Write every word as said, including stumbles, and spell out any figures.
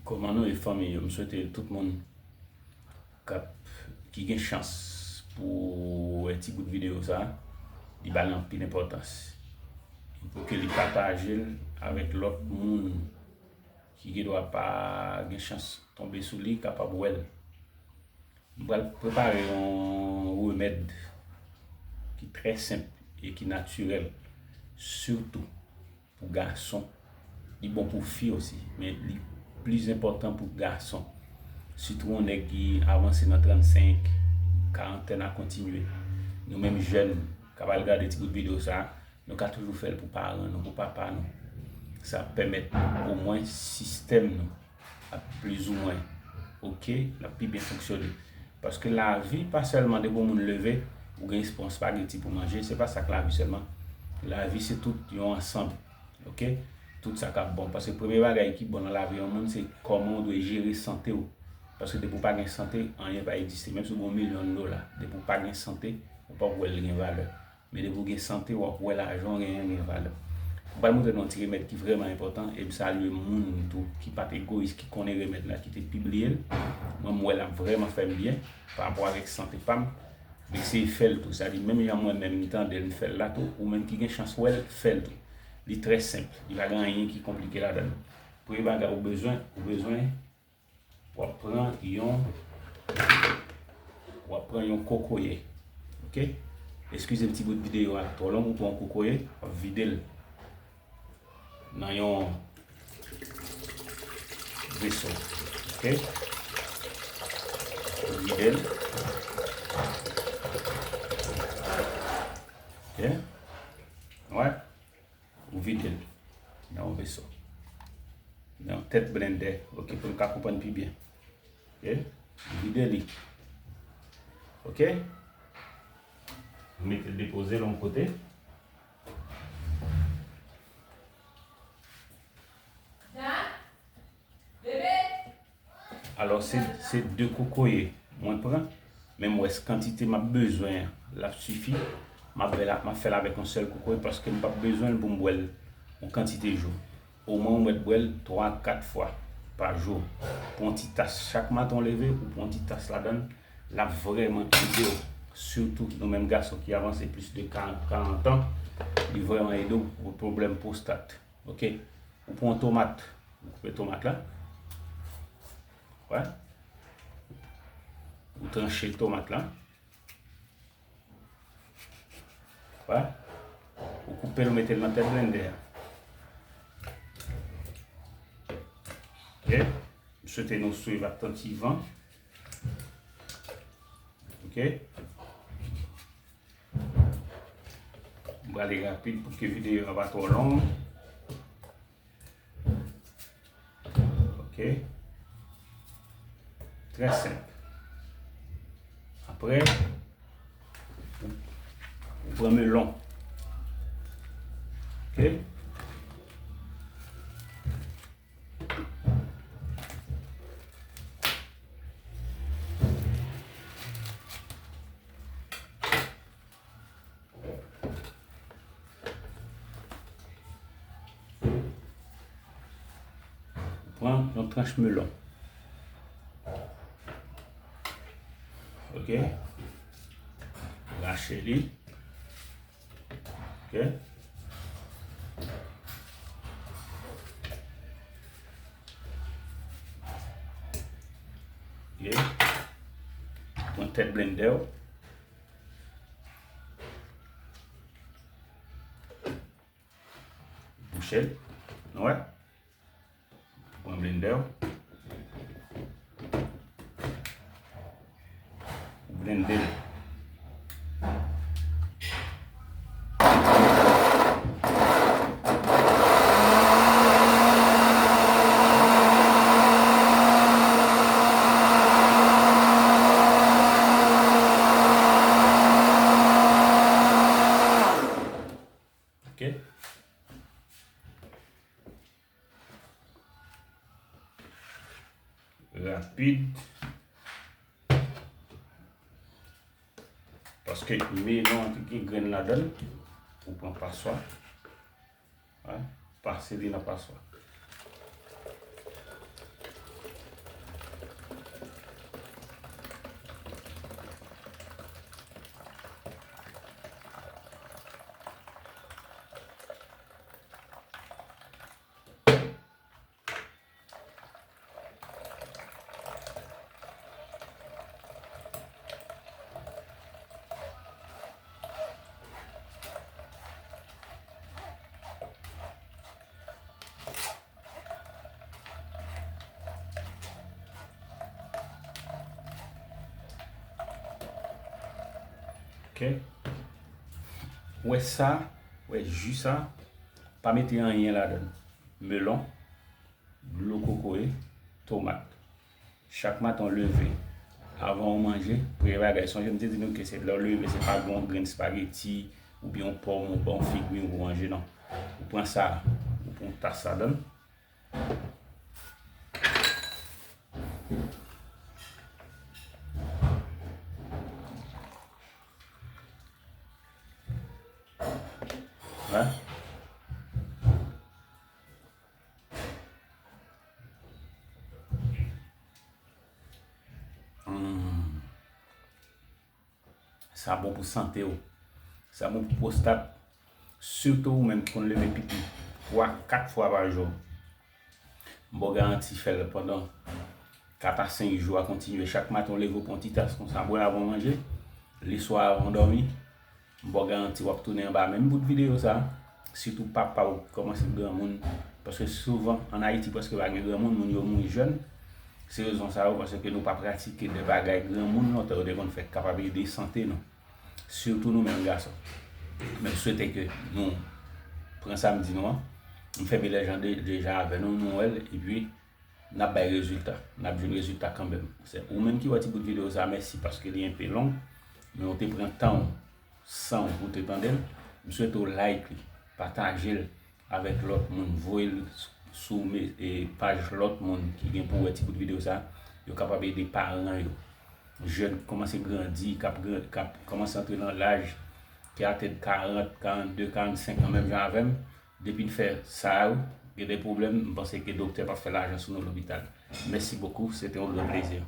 Kòman nou ye, fanmi yo? M swete tout moun k ap, ki gen chans pou wè ti bout videyo sa, li ba li anpil enpòtans. Pou ke li pataje l avèk lòt moun ki gen dwa pa gen chans tonbe sou li, kapab wè l. M pral prepare yon remèd ki trè senp e ki natirèl, sitou pou gason. Li bon pou fi osi, men li plis enpòtan pou gason. Sitou yon nèg ki avanse nan trannsenk, karantèn a kontinye. Nou menm jèn k ap al gade ti bout videyo sa, nou ka toujou fè l pou paran nou, pou papa nou. Sa ap pèmèt omwen sistèm nou ap plizoumwen oke, l ap pi byen fonksyone. Paske lavi pa sèlman depi yon moun leve, ou gen yon espwa, yon espageti pou manje, se pa sa k lavi sèlman. Lavi se tout yon ansanm, oke? Tout sa k ap bon. Paske premye bagay ki bon nan lavi yon moun, se kòman w dwe jere sante w. Paske depi w pa gen sante, anyen pa egziste. Menm si w gen yon milyon dola, depi w pa gen sante, ou p ap wè l gen valè. Men depi w gen sante, w ap wè lajan w genyen gen valè. M pral montre nou yon ti remèd ki vrèman enpòtan, e m salye moun tou ki pa t egoyis, ki konnen remèd la, ki te pibliye l. Mwen, m wè l ap vrèman fè m byen pa rapò avèk sante pa m. M eseye fè l tou. Sa di, menm jan mwen menm m tande l, m fè l la tou, ou menm ki gen chans wè l, fè l tou. Li trè senp. Li pa gen anyen ki konplike ladan l. Premye bagay ou bezwen, ou bezwen W ap pran yon, w ap pran yon kokoye. Oke? Eskize m, ti bout videyo a twò long, ou pran yon kokoye, w ap vide l nan yon veso. Oke? Ou vide l. Oke? Wè. Ou vide l nan yon veso. Nan yon tèt blendè, oke, pou n ka konprann pi byen. Oke? Ou vide li. Oke? Ou mete l depoze l yon kote. Alò, se, se de kokoye mwen pran, men m wè kantite m ap bezwen an, l ap sifi. M ap fè l, m ap fè l avèk yon sèl kokoye paske m p ap bezwen l pou m bwè l yon kantite jou. Omwen ou mèt bwè l twa, kat fwa pa jou. Pran yon ti tas chak maten w leve, ou pran yon ti tas ladan l, l ap vrèman ede w. Sitou nou menm gason ki avanse plis de karant, karant an, li vrèman ede w pou pwoblèm pwostat. Oke? Ou pran yon tomat, ou koupe tomat la. Wè. Ou tranche tomat la. Wè. Ou koupe l, ou mete l nan tèt blendè a. Oke? M swete nou swiv atantivman. Oke? M prale rapid pou ke videyo a pa twò long. Oke. Trè senp. Apre, ou, ou pran melon. Oke. Ou pran yon tranch melon. Oke. Rache li. Oke. Oke. Pran tèt blendè w. Bouche l. Nou wè? Pran blendè w. Ou blende l. Oke. Rapid. Paske melon an te gen grenn ladan l, ou pran paswa. Wè, pase li nan paswa. Ok. Ou wè sa, ou wè ji sa, pa mete anyen ladan l. Melon, dlo kokoye, tomat. Chak maten w leve, avan w manje, premye bagay, sonje m te di nou ke se lè w leve, se pa gen yon grenn espageti, oubyen yon pòm, ou ba yon fig mi pou manje, non. Ou pran sa, ou pran yon tas ladan l. Hein? Hmm. Sa bon pou sante w. Sa bon pou pwostat. Sitou ou menm ki konn leve pipi twa, kat fwa pa jou. M ba w garanti, fè l pandan kat a senk jou a kontinye. Chak maten w leve, w pran yon ti tas konsa, bwè avan w manje. Leswa avan w dòmi, m ba w garanti w ap tounen anba menm bout videyo sa. Sitou papa w kòmanse granmoun. Paske souvan, ann Ayiti, prèske pa gen granmoun, moun yo mouri jèn. Se rezon sa yo, paske nou pa pratike de bagay granmoun lontan yo te konn fè k kapab ede sante nou. Sitou nou menm gason. Men m swete ke nou pran sa m di nou an. M fè bèl jan de, deja avè nou, nou wè l, epi n ap bay rezilta. N ap jwenn rezilta kanmenm. Se ou menm ki wè ti bout videyo sa, mèsi paske li enpe long, men ou te pran tan w, san w pou te tande l. M swete w like li, pataje l avèk lòt moun, voye l sou me-, e, paj lòt moun ki gen pou wè ti bout videyo sa, yo kapab ede paran yo. Jèn ki kòmanse grandi, k ap gran-, k ap kòmanse antre nan laj, ki atèn karant, karannde, karannsenk an, menm jan avè m, depi n fè sa yo, gen de pwoblèm, m panse ke doktè p ap fè lajan sou nou lopital. Mèsi bokou, se te yon gran plezi.